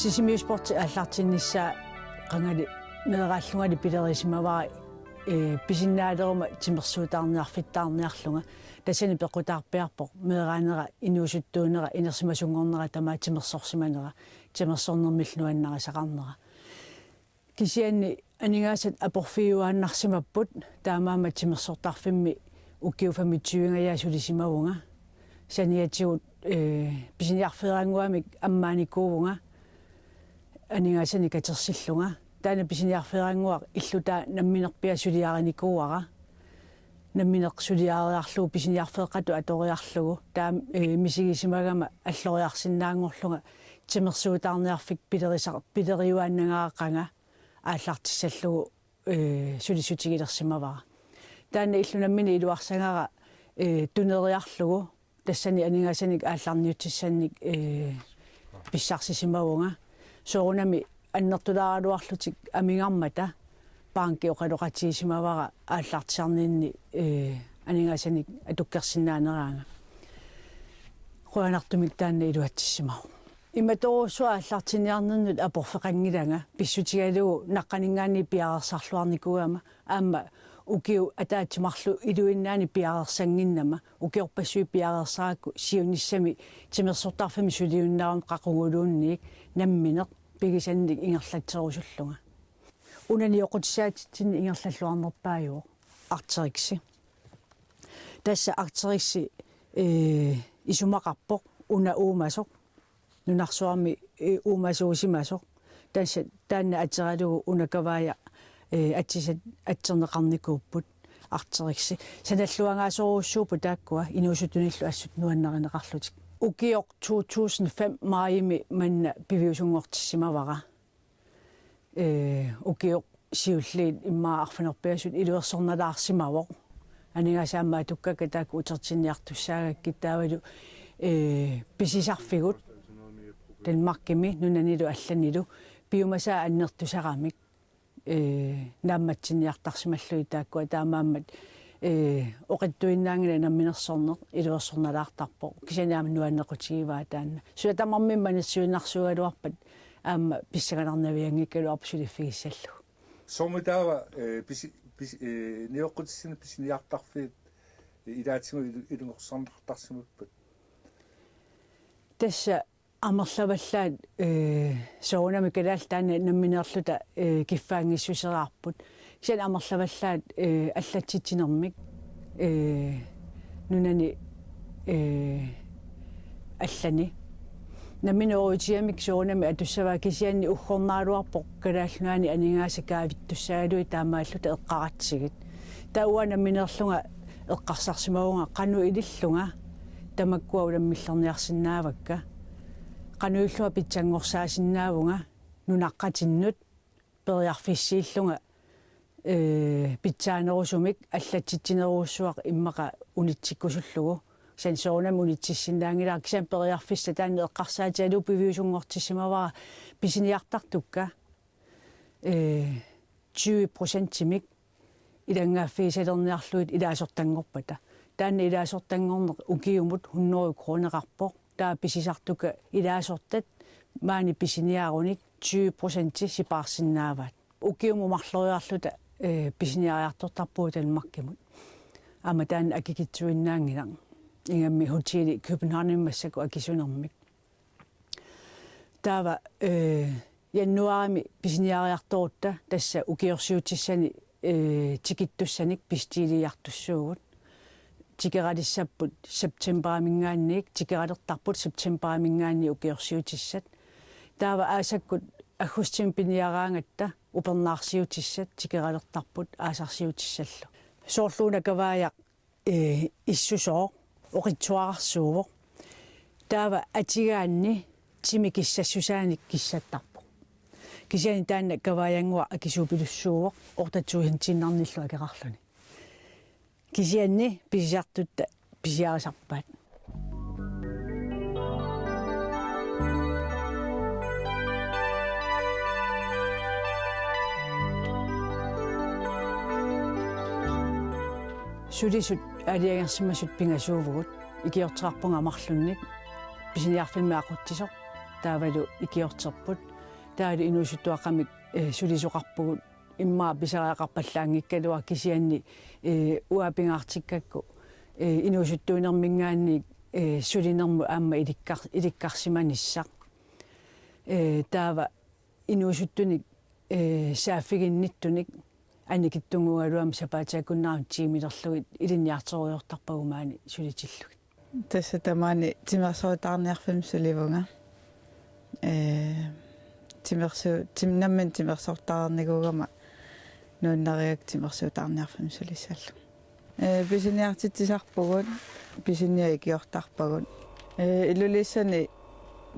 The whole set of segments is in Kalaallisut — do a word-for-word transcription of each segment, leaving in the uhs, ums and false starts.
Sisimiut Sportip aallartinnissaa qangali meeraallungali pilerisimavara, ee, pisinnaaleruma timersuutaarniarfittaarniarlunga. Tassani peqqutaarpiarpoq meeraanera, inuusuttuunera, inersimasunngornera tamaat timersorsimanera, timersornermillu nuannarisaqarnera. Kisianni aningaasat aporfiujuaannarsimapput, taamaammat timersortarfimmi ukiut femogtyve-ngajaa sulisimavunga. Saniatigut, ee, pisiniarfeerannguamik ammaanikuuvunga aningaasanik katersillunga. Taanna pisiniarfeerannguaq illutaa namminerpiaq suliarinikuuara. Nammineq suliareerlugu pisiniarfeeqqatut atoriarlugu. Taama, ee, misigisimagama alloriarsinnaanngorlunga timersuutaarniarfik pilerisa-, pileriuaannangaaqanga aallartissallugu, ee, sulissutigilersimavara. Taanna illu nammineq iluarsagara, ee, tuneriarlugu tassani aningaasanik aallarniutissannik, ee, pissarsisimavunga. Soorunami annertulaaraluarlutik amigarmata banki oqaloqatigisimavara aallartisarninni, ee, aningaasanik atukkersinnaaneraanga. Qujanartumik taanna iluatsissimavoq. Imatorujussuaq aallartinniarnernut aporfeqanngilanga, pissutigalugu naqqaninngaanniit piareersarluarnikuugama, aamma ukiut ataatsip marluk iluinnaani piareersannginnama, ukiorpassuit piareersarakku siunissami timersortarfimmi suliunnaarama qaquguluunniit nammineq pigisannik ingerlatserusullunga. Una nioqqutissaatitsinni ingerlalluarnerpaajuvoq Arc'teryxi. Tassa Arc'teryxi, ee, isumaqarpoq una uumasoq, nunarsuarmi, ee, uumasuusimasoq. Tassa taanna ateralugu una kavaajaq, ee, atisat atserneqarnikuupput Arc'teryxi. Sanalluangaasorujussuupput taakkua inuusuttunillu assut nuannarineqarlutik. Ukioq to tusind fem maajimi manna piviusunngortissimavara. Ee, ukiut siulliit immaqa arfineq-pingasut iluersornalaarsimavoq. Aningaasat aamma atukkakka taakku utertinniartussaagakkit taavalu, ee, pisisarfigut Danmarkimi nunanilu allanilu piumasaa annertusaramik, ee, naammatsinniartarsimallugit taakkua, taamaammat, ee, oqitsuinnaanngilaq namminersorneq iluersornalaartarpoq. Kisianni aamma nuannequtigivaa taanna. Suna tamarmimmi manersuinnarsuugaluarpat aamma pissanganarnavianngikkaluarpoq suliffigissallugu. Soormi taava, ee, pisi-, pisi-, ee, nioqqutissanik pisiniartarfiit, ee, ilaatigut ilu-, ilungersornartarsimappat? Tassa amerlavallaat, ee, soorunami kalaallit taanna nammineerluta, ee, kiffaanngissuseraarput. Kisianni amerlavallaat, ee, allatsitsinermik, ee, nunani, ee, allani. Nammineq oorutigamik soorunami atussavaa, kisianni uggornaraluarpoq Kalaallit Nunaanni aningaasat kaavittussaagaluit taamaalluta eqqaratsigit. Taava uanga nammineerlunga eqqarsarsimavunga qanoq ilillunga tamakkua unammillerniarsinnaavakka. Qanoq ilillunga pitsanngorsaasinnaavunga nunaqqatinnut periarfissiillunga, ee, pitsaanerusumik allatsitsinerujussuaq immaqa unitsikkusullugu. Kisianni soorunami unitsissinnaanngilara, kisianni periarfissaq taanna eqqarsaatigalugu piviusunngortissimavara pisiniartartukka, ee, tyve procentimik ilanngaaffigisalerniarlugit ilaasortanngorpata. Taanna ilaasortanngorneq ukiumut hundrede kroneqarpoq. Taava pisisartukka ilaasortat maani pisiniarunik tyve procenti sipaarsinnaavaat. Ukiumut marloriarluta, ee, pisiniariartortarpugut Danmarkimut. Aamma taanna akikitsuinnaanngilaq. Ingammik hoteli Københavnimi massakkut akisunermik. Taava, ee, januaarimi pisiniariartorutta tassa ukiorsiutissani, ee, tikittussanik bestiliiartussuugut. Tikeralissapput septembariminngaanniit, tikeralertarput septembariminngaanniit ukiorsiutissat. Taava aasakkut aggustimi piniaraangatta upernaarsiutissat tikeralertarput aasarsiutissallu. Soorlu una kavaajaq, ee, issusooq, oqitsuararsuuvoq. Taava atigaanni timi kissassusaanik kissattarpoq. Kisianni taanna kavaajannguaq akisuupilussuuvoq, otte tusindiinnarnillu akeqarluni. Kisianni pisisartutta pisiarisarpaat. Sulisut aalajangersimasut pingasuuvugut, ikiorteqarpunga marlunnik, pisiniarfimmi aqutsisoq, taavalu ikiorterput. Taavalu inuusuttuaqqamik, eh, sulisoqarpugut immaqa pisariaqarpallaanngikkaluaq kisianni, eh, uanga pingaartikkakku, eh, inuusuttuinerminngaanniit, eh, sulinermut aamma ilikkar-, ilikkarsimanissaq. Eh, taava inuusuttunik, eh, saaffiginnittunik annikitsunnguugaluamik sapaatip akunneranut tiimilerlugit ilinniartorujoortarpagut maani sulitillugit. Tassa tamaani timersortaarniarfimmik sulivunga. Ee, timersu-, tim-, nammineq timersortaarnikuugama nuannarigakku timersortaarniarfimmik sulissallugu. Ee, pisiniartitsisarpugut, pisiniat ikiortarpagut. Ee, Ilulissani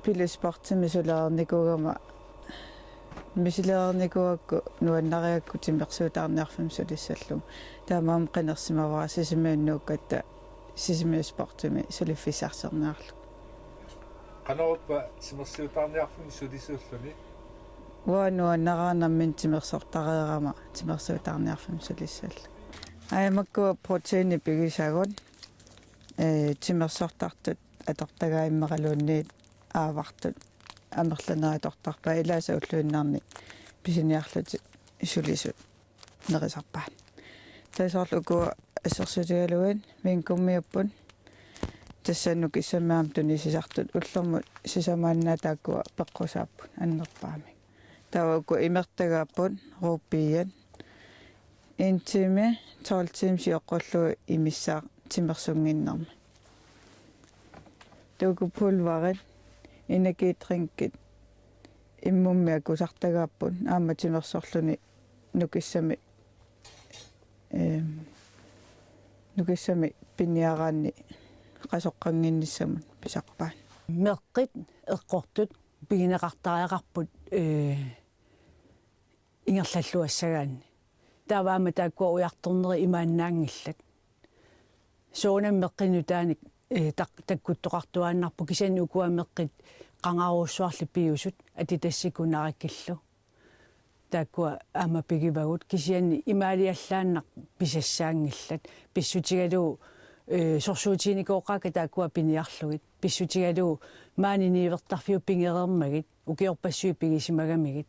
pilesportimi sulereernikuugama misilereernikuugakku nuannarigakku timersortaarniarfimmik sulissallugu. Taamaammat qinersimavara Sisimiut nuukkatta Sisimiut Sportimi suliffissarsiorniarlugu. Qanoruppa timersortaarniarfimmik sulisuulluni? Uanga nuannaraara nammineq timersortareerama timersortaarniarfimmik sulissallugu. Aamma makkua proteiinit pigisagut, ee, timersortartut atortagaat immaqaluunniit aavartut amerlanerit atortarpaat, ilaasa ulluinnarni pisiniarlutik sulisut nerisarpaat. Tassa soorlu ukua assersuutigalugit vingummiupput, tassa nukissamik aamma tunisisartut, ullormut sisamaannaat taakkua peqqusaapput annerpaamik. Taava ukua imertagaapput, rubiat, en time, tolv timer sioqqullugu imissaaq timersunnginnermi. Taava ukua pulverit, energidrinkit immummi akusartagaapput, aamma timersorluni nukissamik, eem, nukissamik piniaraanni qasoqqannginnissamut pisarpaat. Meqqit eqqortut pigineqartariaqarput, ee, ingerlalluassagaanni. Taava aamma taakkua ujartornerit imaannaanngillat. Soorunami meqqinut taanna, eh, tak-, takkuttoqartuaannarpoq, kisianni ukua meqqit qangarujussuarli piusut Adidasikkut narikkillu. Taakkua aamma pigivagut, kisianni imaaliallaannaq pisassaanngillat. Pissutigalugu, eh, sorsuutiginikooqaakka taakkua piniarlugit. Pissutigalugu maani niuertarfiup pigereermagit, ukiorpassuit pigisimagamigit.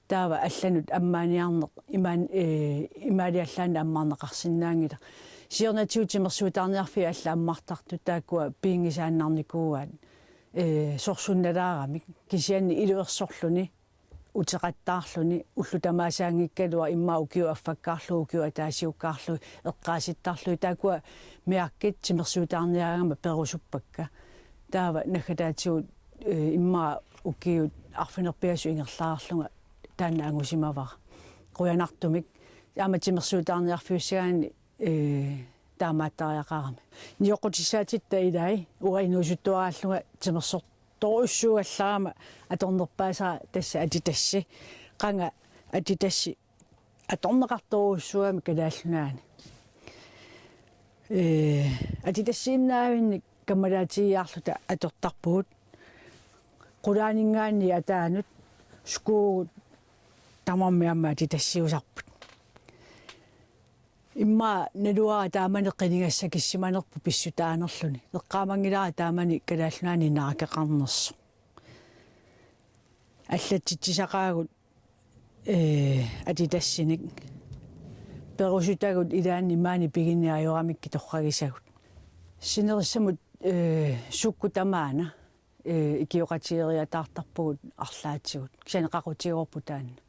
Taava allanut ammaaniarneq imaan-, ee, imaaliallaannaq ammarneqarsinnaanngilaq. Siornatigut timersortaarniarfiit allat ammartartut taakkua piginngisaannarnikuuaat, ee, sorsunnalaaramik. Kisianni iluersorluni, uteqattaarluni, ullut tamaasaanngikkaluaq immaqa ukiup affakkaarlugu ukiup ataasiukkaarlugu eqqaasittarlugit, taakkua mærkit timersortaarniaraangama perusuppakka. Taava naggataatigut, eh, immaqa ukiut arfineq-pingasut ingerlareerlunga taanna angusimavara. Qujanartumik aamma timersortaarniarfiussagaanni, eh, taamaattariaqarami. Nioqqutissaatitta ilai uanga inuusuttuaraallunga timersortorujussuugallarama atornerpaasara tassa Adidasi. Qanga Adidasi atorneqartorujussuugami Kalaallit Nunaanni. Ee, Adidasiinnaavinnik kammalaatigiarluta atortarpugut. Qulaaninngaanniit ataanut skuugut tamarmik aamma Adidasiusarput. Immaqa naluara taamani qinigassakissimanerput pissutaanerluni. Eqqaamanngilara taamani Kalaallit Nunaanni naakeqarnersoq. Allatsitsisaqaagut, ee, Adidasinik. Perusutagut ilaanni maani piginneq ajoramikkit torragisagut. Sinerissamut, ee, sukkut tamaana, ee, ikioqatigeeriataartarpugut arlaatigut. Kisianni qaqutigoorput taanna.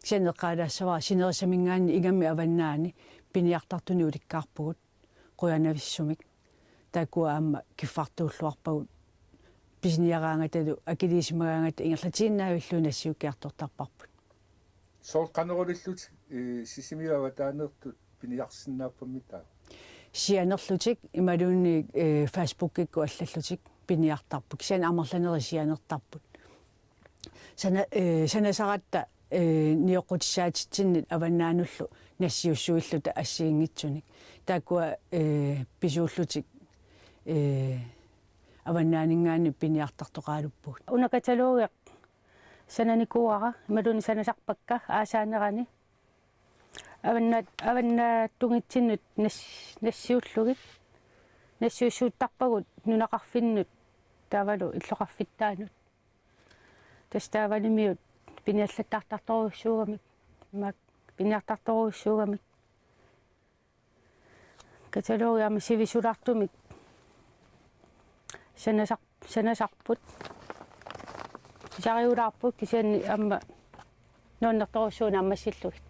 Kisianni eqqaalaassavara sinerissaminngaanniit ingammik avannaani piniartartunik ulikkaarpugut. Qujanavissumik. Taakkua aamma kiffartuulluarpagut pisiniaraangatalu akiliisimagaangata ingerlatiinnaavillugit nassiukkiartortarparput. Soorlu qanorulillutik, eh, Sisimiut avataaneersut piniarsinnaappammi taava? Sianerlutik imaluunniit, eh, Facebookikkut allallutik piniartarput. Kisianni amerlanerit sianertarput. Sana-, eh, sanasaratta, eh, nioqqutissaatitsinnit avannaanullu nassiussuilluta assigiinngitsunik. Taakkua, eh, pisuullutik, eh, avannaaninngaanniit piniartartoqaraluppugut. Una katalogi sananikuuara, imaluunniit sanasarpakka aasaanerani. Avanna-, avannaattunngitsinnut nas-, nassiullugit. Nassiussuuttarpagut nunaqarfinnut taavalu illoqarfittaanut. Tassa taava Namiut Piniartartorujussuugamik, maak piniartartorujussuugamik. Katalogi aamma sivisulaartumik sanasar-, sanasarput. Pisariulaarput kisianni aamma nuannertorujussuuvoq naammassillugit.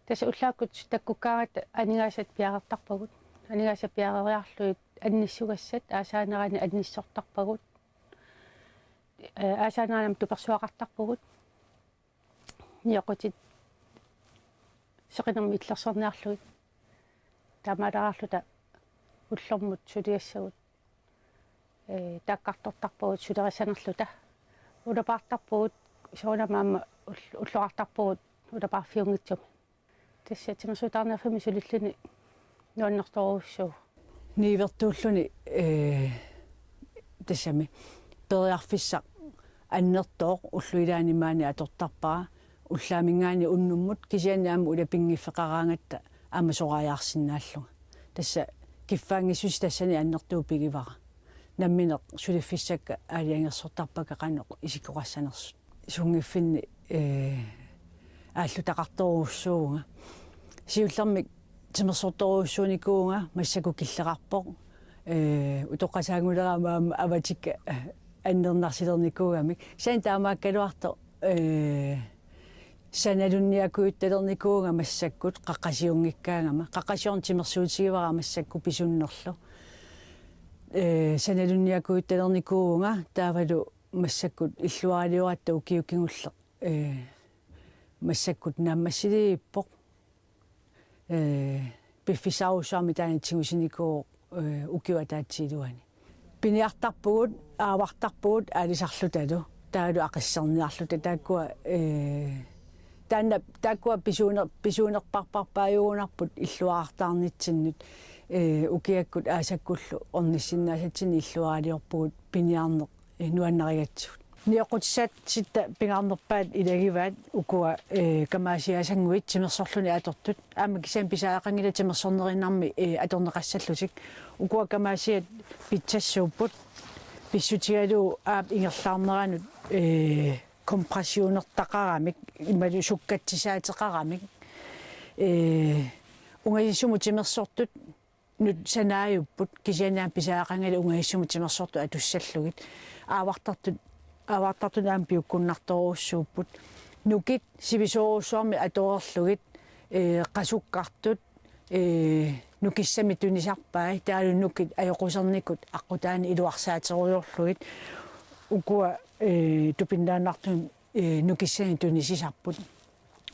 Tassa ullaakkut takkukkaangatta aningaasat piareertarpagut. Aningaasat piareeriarlugit annissugassat aasaanerani annissortarpagut. Ee, aasaanerani aamma tupersuaqartarpugut. Nioqqutit seqinermik illersorniarlugit. Taamaalaarluta ullormut suliassagut. Ee, taakkartortarpagut sulerissanerluta. Ulapaartarpugut soorunami aamma ull-, ulloqartarpugut ulapaarfiunngitsumik. Tassa timersuutaarniarfimmi sulilluni nuannertorujussuuvoq. Niuertuulluni, ee, tassami periarfissaq annertooq ullut ilaanni maani atortarpara ullaaminngaanniit unnummut kisianni aamma ulapinngiffeqaraangatta aamma soraajaarsinnaallunga. Tassa kiffaanngissuseq tassani annertuumik pigivara. Nammineq suliffissakka aalajangersortarpakka qanoq isikkoqassanersut. Sunngiffinni, ee, aallutaqartorujussuuvunga. Siullermik timersortorujussuunikuuvunga massakkut killeqarpoq. Ee, utoqqasaanngulerama aamma avatikka annernarsilernikuugamik. Kisianni taamaakkaluartoq, ee, sanalunniakuuttalernikuuvunga massakkut qaqqasiunngikkaangama. Qaqqasiorneq timersuutigivara massakkut pisunnerlu. Ee, sanalunniakuuttalernikuuvunga taavalu massakkut illuaralioratta ukioq kingulleq, ee, massakkut naammassiliippoq. Ee, piffissarujussuarmik taanna tigusinikuuvoq, ee, ukiup ataatsip iluani. Piniartarpugut, aavartarpugut aalisarlutalu. Taavalu aqisserniarluta taakkua, ee, taanna taakkua pisuuner-, pisuunerparparpaajugunarput illuarartaarnitsinnut, ee, ukiakkut aasakkullu ornissinnaasatsinnut illuaraliorpugut piniarneq, ee, nuannarigatsigu. Nioqqutissaatsitta pingaarnerpaat ilagivaat ukua, ee, kamaasiaasannguit timersorluni atortut. Aamma kisianni pisariaqanngilaq timersornerinnarmik, ee, atorneqassallutik. Ukua kamaasiat pitsassuupput. Pissutigalugu aap ingerlaarneranut, ee, kompressionertaqaramik, imaluunniit sukkatsisaateqaramik. Ee, ungasissumut timersortut nut sanaajupput, kisianni aamma pisariaqanngilaq ungasissumut timersortut atussallugit. Aavartartut, aavartartut aamma piukkunnartorujussuupput. Nukit sivisoorujussuarmik atoreerlugit, ee, qasukkartut, ee, nukissamik tunisarpai, taavalu nukit ajoqusernikut aqqutaani iluarsaaterujoorlugit. Ukua, ee, tupinnaannartumik, ee, nukissanik tunisisarput.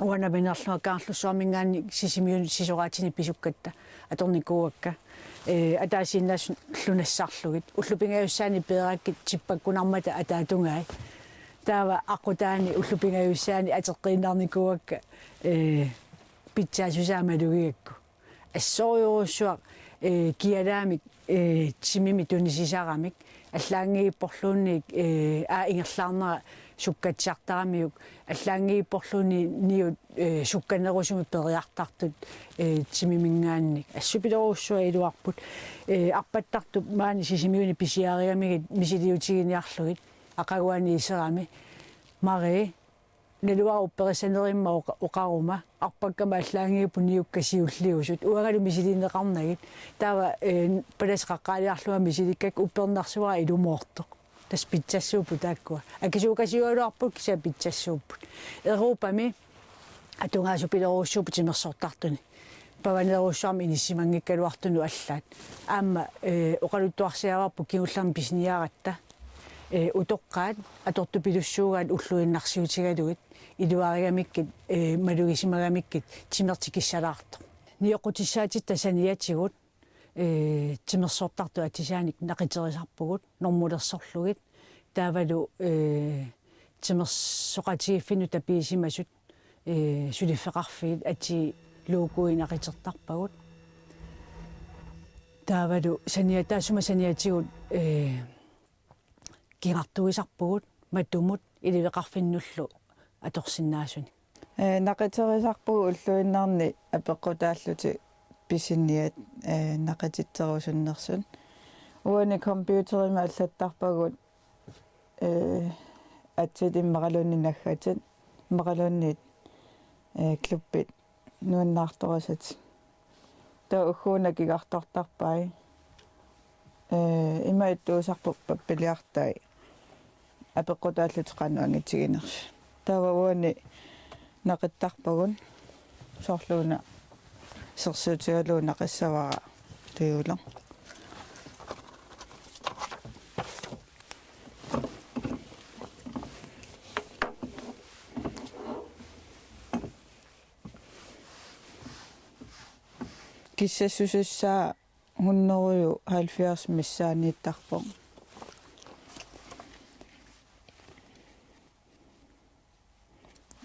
Uanga nammineerlunga Kangerlussuarminngaanniit Sisimiunut sisoraatinik pisukkatta atornikuuakka. Ee, ataasiinnaasut nassarlugit. Ullut pingajussaanni peerakkit tippakkunarmata ataatungai. Taava aqqutaani ullut pingajussaanni ateqqiinnarnikuuakka, ee, pitsaassusaa malugigakku. Assorujussuaq, ee, kialaamik, ee, timimik tunisisaramik, allaanngivipporluunniit, ee, aa ingerlaarnera sukkatsisartaramiuk, allaanngivipporluunniit niut, ee, sukkanerusumik periartartut, ee, timiminngaanniit. Assupilorujussuaq iluarput, ee, arpattartup maani Sisimiuni pisiarigamigit misiliutiginiarlugit, aqaguani iserami: Marie, naluara upperissanerimma oqa-, oqaruma, arpakkama allaanngivupput niukka siulliusut, uangalu misiliineqarnagit. Taava, ee, palasip qaqqaaliarlunga misilikkakku uppernarsivara ilumoortoq. Tassa pitsassuupput taakkua. Akisuukasiugaluarput kisianni pitsassuupput. Europami atugaasupilorujussuupput timersortartuni. Pavanerujussuarmik inissisimanngikkaluartunut allaat. Aamma, ee, oqaluttuarsiavarput kingullermik pisiniaratta. Ee, utoqqaat atortupilussuugaat ulluinnarsiutigalugit, iluarigamikkit, ee, malugisimagamikkit timertik kissalaartoq. Nioqqutissaatitta saniatigut, ee, timersortartut atisaanik naqiterisarpugut normulersorlugit. Taavalu, ee, timersoqatigiiffinnut tapiisimasut, ee, suliffeqarfiit atii logoit naqitertarpagut. Taavalu sania-, taassuma saniatigut, ee, kigartuisarpugut matumut iliveqarfinnullu atorsinnaasunik. Ee, naqiterisarpugut ulluinnarni apeqqutaallutik pisiniat, ee, naqititserusunnersut. Uani computerimik allattarpagut, ee, atsit immaqaluunniit naggatit. Immaqaluunniit, eh, klubbit nuannaartorisat. Taava ugguuna kigartortarpai. Eh, ima ittuusarput pappiliartai apeqqutaallutik qanoq angitiginersut. Taava uani naqittarpagut soorluuna sersuutigalugu naqissavara tujuuleq. Kissassusussaa hundrede halvfjerds missaaniittarpoq.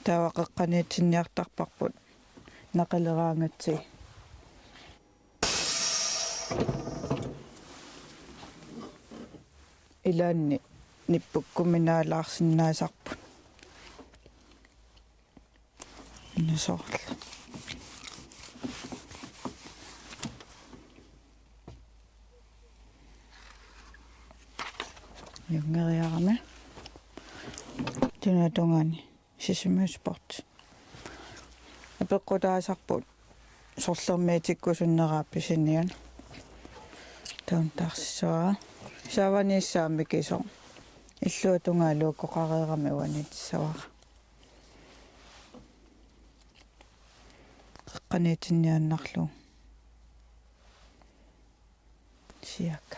Taava qeqqaniitsinniartarparput naqileraangatsigit. Ilaanni nippukkuminaalaarsinnaasarput. Una soorlu. Ajunngeriarami. Tunuatungaani Sisimiut Sport. Apeqqutaasarput sorlermiitikkusunneraa pisiniarneq. Taanna taarsissavara. Saavaniissaaq mikisoq. Illuatungaa luukkoqareerami uaniitissavara. Qeqqaniitsinniaannarlugu. Siaka.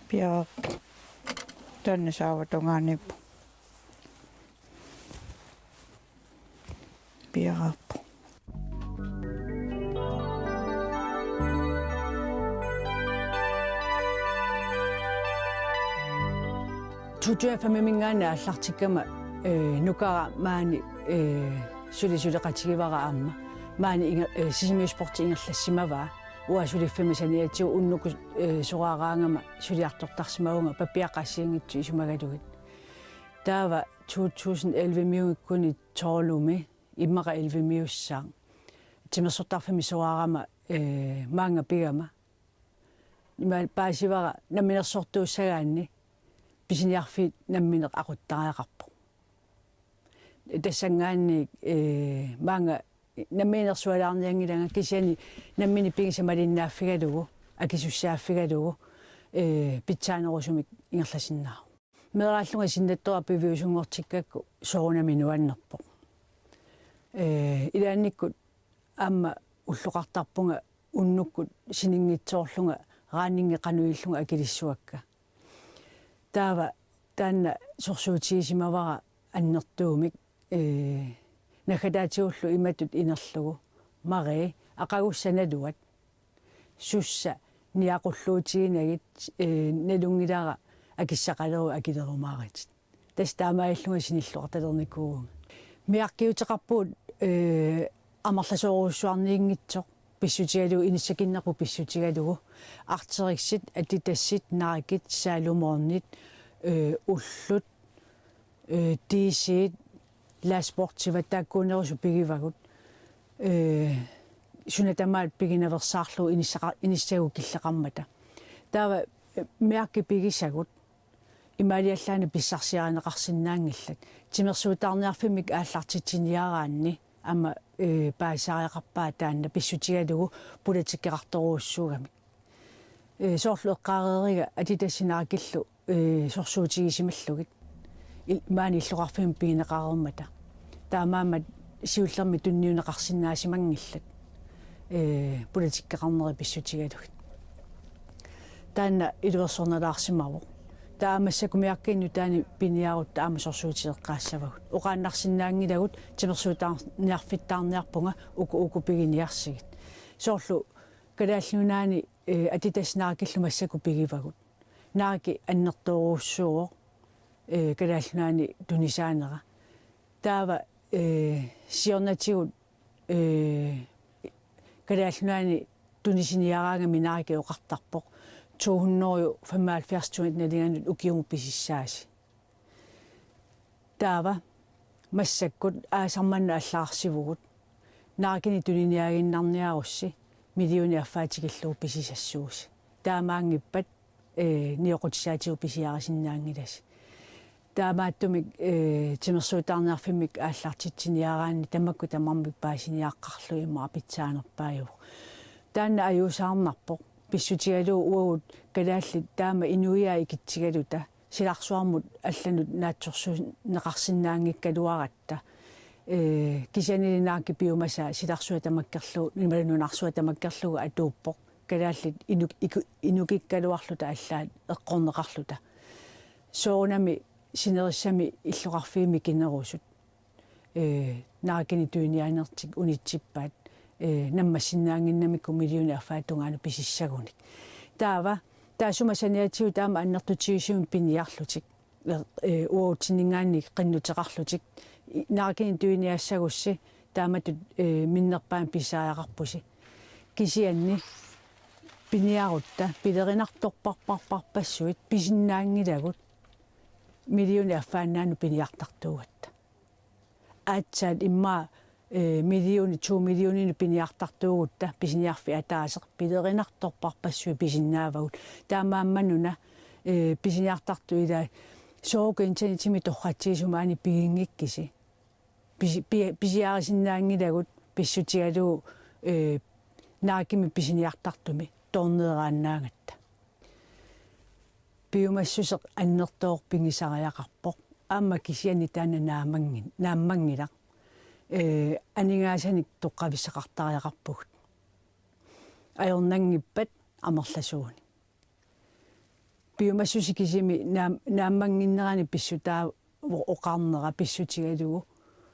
Piareerpoq. Taanna saavatungaaniippoq. Piareerpoq. To tusind fem-iminngaanniit aallartikkama, eh, Nukara maani, eh, suli suleqatigivara aamma. Maani inger-, eh, Sisimiut Sporti ingerlassimavaa. Uanga suliffimma saniatigut unnukkut, eh, soraaraangama suliartortarsimavunga pappiaqqat assigiinngitsut isumagalugit. Taava to tusind elleve-miukkuni tolv-imi immaqa elleve-miussaaq. Timersortarfimmi soraarama, eh, maanga pigama. Ima paasivara namminersortuussagaanni pisiniarfiit nammineq aquttariaqarpoq. Tassanngaanniit, eh, maanga namminersualaarnianngilanga kisianni nammineq pigisat malinnaaffigalugu, akisussaaffigalugu, eh, pitsaanerusumik ingerlasinnaavoq. Meeraallunga sinnattoq piviusunngortikkakku soorunami nuannerpoq. Eh, ilaannikkut aamma ulloqartarpunga unnukkut sininngitsoorlunga raanningi qanoq illunga akilissuakka. Taava taanna sorsuutigisimavara annertuumik, eh, naggataatigullu imatut inerlugu: Marie, aqagussat naluat. Sussa niaqulluutiginagit, eh, nalunngilara akissaqaleruit akilerumaaritit. Tassa taamaalillunga sinilluartalernikuuvunga. Meeqqeriuteqarpugut, eh, amerlasoorujussuarniinngitsoq pissutigalugu, inissakinnerput pissutigalugu. Arc'teryxit, Adidas'it, Nike'it, Salomon'it, eh, ullut, eh, D C-t, La Sportiva taakkuunerusut pigivagut. Eh, suna tamaat piginaveersaarlugu inissaqa-, inissagut killeqarmata. Taava, eh, meeqqat pigisagut imaaliallaannaq pissarsiarineqarsinnaanngillat. Timersuutaarniarfimmik aallartitsiniaraanni aamma, eh, paasisariaqarpaa taanna pissutigalugu politikkeqartorujussuugamik. Eh, soorlu eqqaareeriga Adidas'it Nike'illu, eh, sorsuutigisimallugit. Il-, maani illoqarfimmut pigineqareermata. Taamaammat siullermik tunniunneqarsinnaasimanngillat. Eh, politikkeqarneri pissutigalugit. Taanna iluersornalaarsimavoq. Taava massakkut meeqqat nutaani piniarutta aamma sorsuutigeqqaassavagut. Oqaannarsinnaanngilagut timersuutaarniarfittaarniarpunga uku uku piginiarsigit. Soorlu Kalaallit Nunaanni, eh, Adidas Nike'illu massakkut pigivagut. Nike annertoorujussuuvoq, eh, Kalaallit Nunaanni tunisaanera. Taava, eh, siornatigut, eh, Kalaallit Nunaanni tunisiniaraangami Nike oqartarpoq: To hundrede femoghalvfjerds tusind nalinganut ukiumut pisissaasi. Taava massakkut aasaq manna allagarsivugut. Nikenik tuniniaaginnarniarussi millioni affaa tikillugu pisisassuusi. Taamaanngippat, ee, nioqqutisaatigut pisiarisinnaanngilasi. Taamaattumik, ee, timersuutaarniarfimmik aallartitsiniaraanni tamakku tamarmik paasiniaqqarlugit immaqa pitsaanerpaajuvoq. Taanna ajuusaarnarpoq. Pissutigalugu uagut kalaallit taama inuiaat ikitsigaluta silarsuarmut allanut naatsorsuunneqarsinnaanngikkaluaratta. Ee, kisiannili naak piumasaa silarsuaq tamakkerlugu, imaluunniit nunarsuaq tamakkerlugu atuuppoq. Kalaallit inuk-, iku-, inukikkaluarluta allaat eqqorneqarluta. Soorunami sinerissami illoqarfiit mikinerusut, ee, naarakini tuiniaanertik unitsippaat, ee, nammassinnaannginnamikku millioni affaa tungaanut pisissagunik. Taava, taassuma saniatigut taama annertutigisumik piniarlutik, ee, uagutsinninngaanniit qinnuteqarlutik, i-, naarakini tuiniaassagussi taamatut, ee, minnerpaamik pisariaqarpusi. Kisianni piniarutta pilerinartorparparparpassuit pisinnaanngilagut millioni affaannaanut piniartartuugatta. Aatsaat immaqa, ee, millioni, to millioninut piniartartuugutta pisiniarfik ataaseq pilerinartorparpassuit pisinnaavagut. Taamaammanuna, ee, pisiniartartut ilai soorlu internetimi torratsigisumik aani piginngikkisi. Pisi-, pi-, pisiarisinnaanngilagut pissutigalugu, ee, naakimi pisiniartartumi toorneeraannaagatta. Piumassuseq annertooq pigisariaqarpoq. Aamma kisianni taanna naammanngin-, naammanngilaq. Ee, aningaasanik toqqavissaqartariaqarpugut. Ajornanngippat amerlasuunik. Piumassuseq kisimi naam-, naammannginnerani pissutaavoq oqarnera pissutigalugu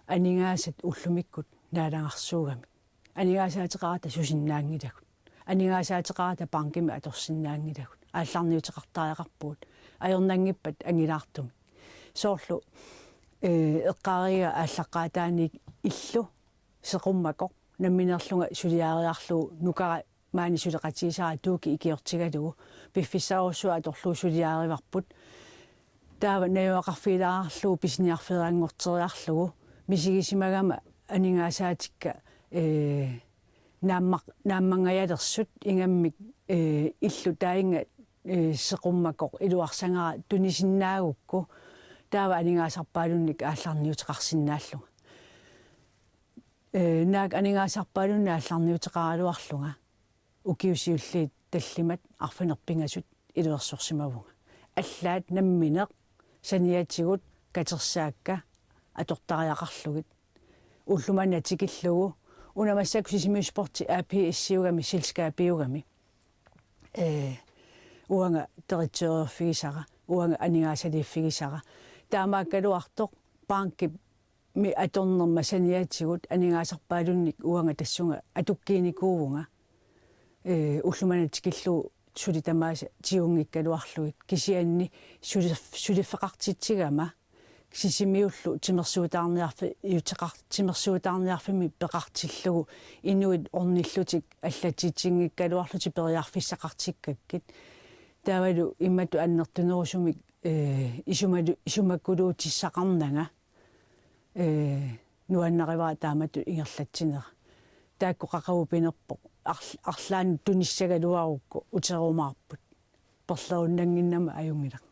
aningaasat ullumikkut naalagarsuugamik. Aningaasaateqarata susinnaanngilagut. Aningaasaateqarata bankimi atorsinnaanngilagut. Aallarniuteqartariaqarpugut. Ajornanngippat angilaartumik. Soorlu, ee, eqqaariga aallaqqaataaniit illu seqummakoq nammineerlunga suliariarlugu nukara maani suleqatigisara Tuuki ikiortigalugu piffissarujussuaq atorlugu suliarivarput. Taava najugaqarfigilaarlugu pisiniarfeeranngorteriarlugu misigisimagama aningaasaatikka, ee, naamma-, naammangajalersut ingammik, ee, illu taanna, ee, seqummakoq iluarsagara tunisinnaagukku taava aningaasarpaalunnik aallarniuteqarsinnaallunga. Ee, naak aningaasarpaalunnik aallarniuteqaraluarlunga ukiut siulliit tallimat arfineq-pingasut iluersorsimavunga. Allaat nammineq saniatigut katersaakka atortariaqarlugit. Ulloq manna tikillugu una massakkut Sisimiut Sporti A P-iugami selskabiugami. Ee, uanga direktørerfigisara, uanga aningaasaliiffigisara. Taamaakkaluartoq bankip mi atornerma saniatigut aningaasarpaalunnik uanga tassunga atukkiinikuuvunga. Ee, ulloq manna tikillugu suli tamaasa tigunngikkaluarlugit kisianni suli-, suliffeqartitsigama Sisimiullu timersuutaarniarfi-, -iuteqar-, timersuutaarniarfimmi peqartillugu inuit ornillutik allatsitsinngikkaluarlutik periarfissaqartikkakkit. Taavalu imatut annertunerusumik, ee, isumalu-, isumakuluutissaqarnanga. Ee, nuannarivara taamatut ingerlatsinera. Taakku qaqugu pinerpoq. Arl-, arlaannik tunissagaluarukku uterumaarput. Perlerunnannginnama ajunngilaq.